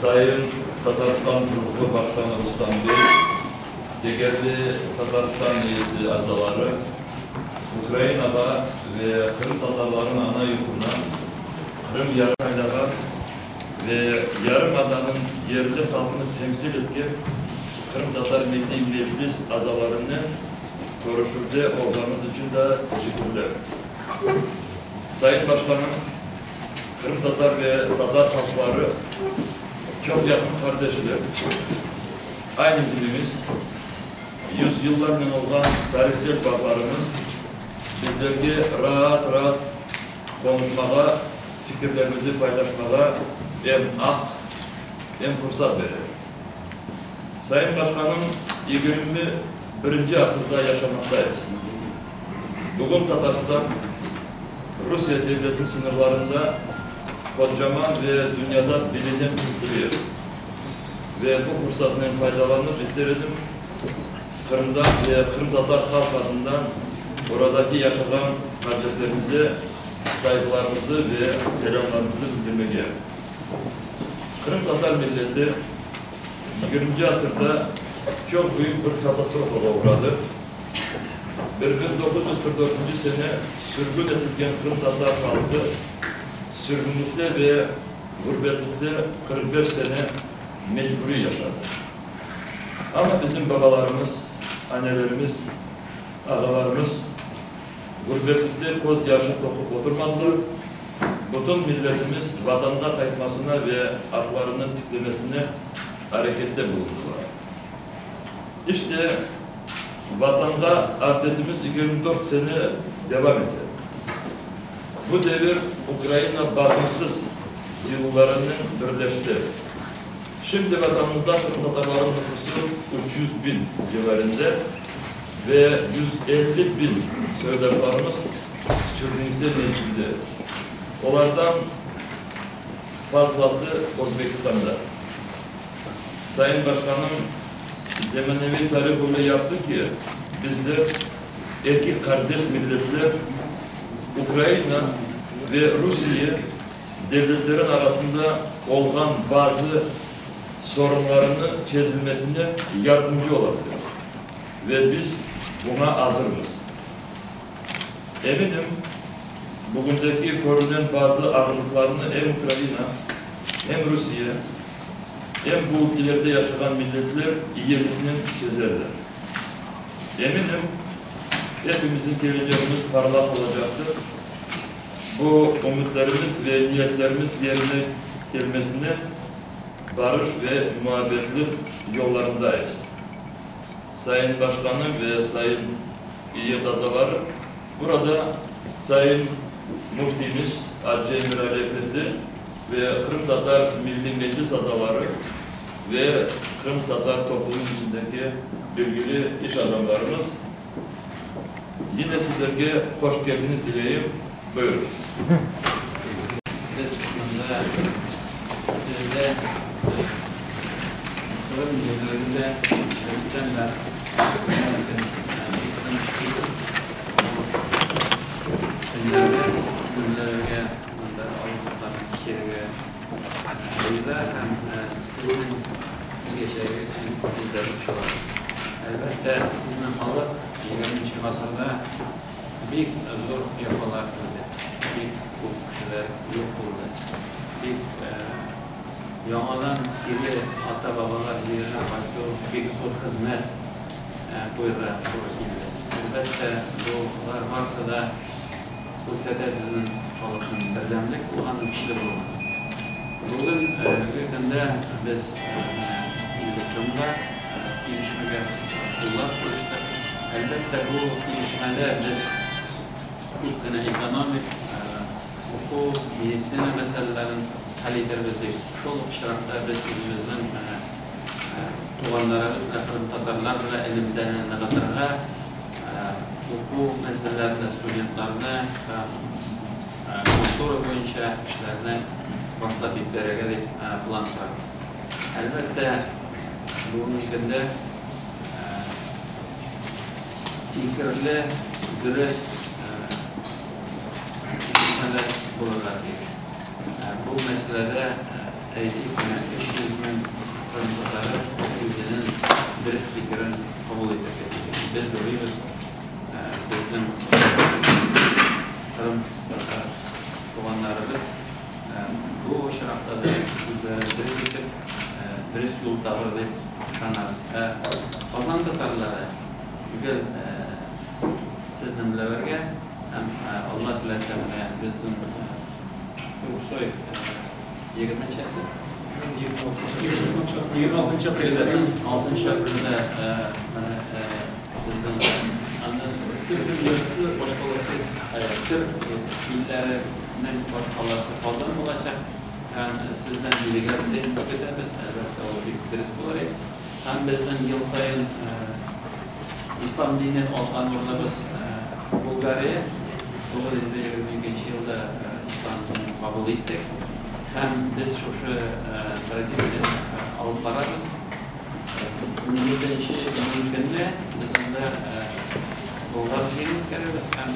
Sayın Tatarstan Cumhur Başqanı Rustam bey, degerli Tatarstan Eyeti azaları, Ukrainağa ve qırımtatarlarnıñ ana yurtuna, Qırım yarımadağan ve yarımadanıñ yerli halqını temsil etken Qırımtatar Milliy Meclis azalarınen körüşüvde olğanıñız içün da teşekkürler. Sayın Başqanım, qırımtatar ve tatar halqları çoq yaqın qardeşler. Aynı dinimiz, yüzyıllarnen olğan tarihsel bağlarımız bizlerge raat-raat qonuşmağa, fikirlerimizi paylaşmağa em aq, em fursat bere. Sayın Başqanım, 21-nci asırda yaşamaqtayız. Bugün Tatarstan, Rusiye devletiniñ sıñırlarında qocaman ve dünyada bilinen cumhuriyet. Ve bu fursatnen faydalanıp ister edim, Qırımdan ve qırımtatar halq adından oradaki yaşağan qardeşlerimize sayğılarımızı ve selâmlarımızı bildirmege. Qırımtatar milleti yigirminci asırda çoq büyük bir katastrofağa oğradı. 1944 sene sürgün etilgen qırımtatar halqı sürgünlikte ve ğurbetlikte 45 sene mecburiy yaşadı. Amma bizim babalarımız, annelerimiz, ağalarımız ğurbetlikte köz yaşı toqıp oturmadılar, bütün milletimiz Vatanğa qaytmasına ve aqlarını tiklemesine arekette bulundılar. İşte, Vatanğa avdetimiz 24 sene devam ete. Bu devir Ukraina bağımsız yıllarınen birleşti. Şimdi Vatanımızda qırımtatarlarnıñ nüfusı 300 biñ civarında ve 150 biñ soydaşlarımız sürgünlikte mevcüde. Olardan fazlası Özbekistanda. Sayın Başqanım, zemaneviy tarih öyle yaptı ki, bizler, eki qardeş milletler, Ukraina ve Rusiye devletlerin arasında olğan bazı sorunlarını çezilmesine yardımcı olabiliriz ve biz buña azırmız. Eminim, bugündeki körünen bazı ağırlıqlarnı em Ukraina, em Rusiye, em bu ülkelerde yaşağan milletler iyeliknen çezerler. Eminim, epimizniñ kelecegimiz parlaq olacaqtır. Bu ümütlerimiz ve niyetlerimiz yerine kelmesine barış ve muabbetlik yollarındayız. Sayın Başqanım ve sayın İyyet azaları, burada sayın Müftiyimiz Acı Emirali efendi ve Qırımtatar Milliy Meclis azaları ve qırımtatar toplumınıñ içindeki bilgili iş adamlarımız, yine sizlerge hoş keldiñiz dileyim. Buyurıñız. Biz mında sizde Qırım cezirinde Hristianlar bu künlerde mında alıp şeerge rica hem sizniñ kelecegi içün bizler uçuramız. Elbette, sizniñ halq yigirminci asırda Bek zor cefalar kördi, bek köp kişiler yoq oldı, bek yañıdan keri ata-babalar yerine qaytuv bek zor hızmet qoyğa doğru keldi. Elbette, bular barısı da körsete bizniñ halqnıñ birdemlik olğanı, küçlü olğanı. Bugüngi künde biz mına endi Qırımda kelişmege qollar qoyuştıq. Elbette, bu kelişmede biz köp kene ekonomik, uquq, meditsina meselelerini hal etermiz dep, şol iştirakta biz özümizniñ tuvğanlarımız ile, qırımtatarlar ile elimteni nığıtırğa, oquv meselelerinde studentlarnı, kultura boyunca işlerni başlap yiberege dep plan quramız. Elbette, bugünki künde fikirli, dürüst gelişmeler olurğa tiyş. Bu meselede. Aytayıq, mına 300 miñ qırımtatarı özüniñ dürüst fikirin qabul eterge tırışa. Biz oylaymız, bizniñ qırımtatar tuvğanlarımız bu oçraqta da özleri dürüst etip, dürüst yol tapır dep işanamız. Qazan tatarları tügel sizniñ bile birge, em Alla tilese, mına bizniñ Türksoy yigirminçesi? 26 aprelde. 26 aprelde mına bizniñ anda Türk dünyası başqalası. Türk illeriniñ başqalası Qazan olacaq. Hem sizden delegatsiya kütemiz, elbette, o bek dürüst olur edi. Hem bizniñ yıl sayın İslam dinini alğan ordumız Bulgariya, 922 yılda İslam dinini qabul ettik. Hem biz şuşı traditsiyanı alıp baramız. On yedinci iyün künü biz anda Bulgar jıyını ötkeremiz hem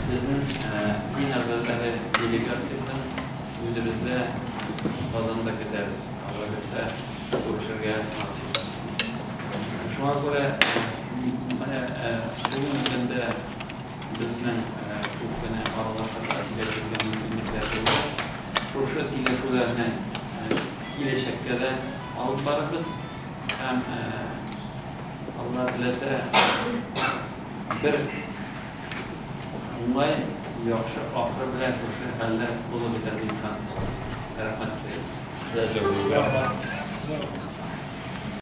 sizniñ din azaları delegatsiyasını özümizde Qazanda kütemiz. Alla berse, körüşirge nasip etsin. Şuña köre, mına bugünki künde bizniñ köp kene aralaşırğa, söyleşirge mümkünlikler tuvdı. Şuşı söyleşüvlerni keleşekte de alıp barırmız. Hem Alla tilese, bir oñay, yahşı ahır bilen şuşı haller olıp biter dep işanamız. Rahmet sizlerge. Rica ederim.